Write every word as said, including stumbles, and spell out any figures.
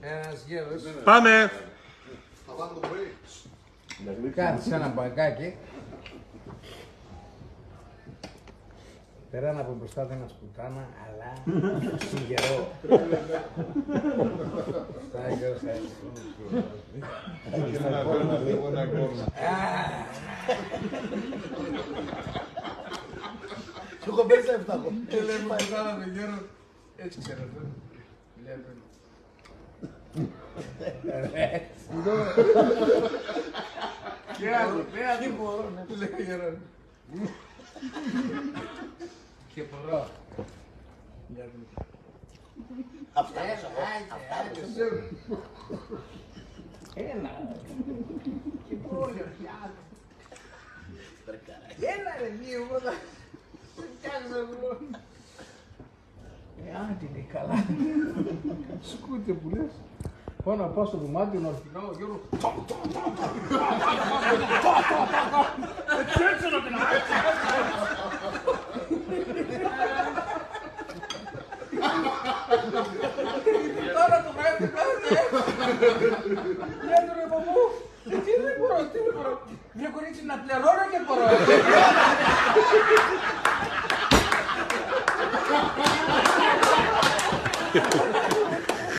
Ένας γέρος. Πάμε. Κάτσε σε ένα μπαγκάκι. Περάν από μπροστά του ένας πουτάνα, αλλά σην καιρό. Στα γέρος, Σου έχω πέσει εφτά. Έλα, πουτάνα, με γέρο. Έτσι ξέρω, ε. Βλέπω. Ρε, και άλλο, και άλλο. Τι μπορώ, ναι. Λέει, γέρον. Και μπορώ. Αυτά. Έλα, έλα, έλα. Έλα. Και μπορώ, και άλλο. Έλα, ρε, δύο, εγώ θα σε φτιάξω, εγώ. Ε, άντε, είναι καλά. Σκούτε που λες. Πάω να πάω στο δωμάτιο να ορκινάω, Γιώργο. Το, το, το, το. Το, το, το, το. Έτσι, έτσι να την έτσι. Τώρα το βράδυ, το βράδυ. Λέω του, ρε παππού, ε, τι δεν μπορώ, τι δεν μπορώ. Βρε κορίτσι, να πληρώνω και μπορώ.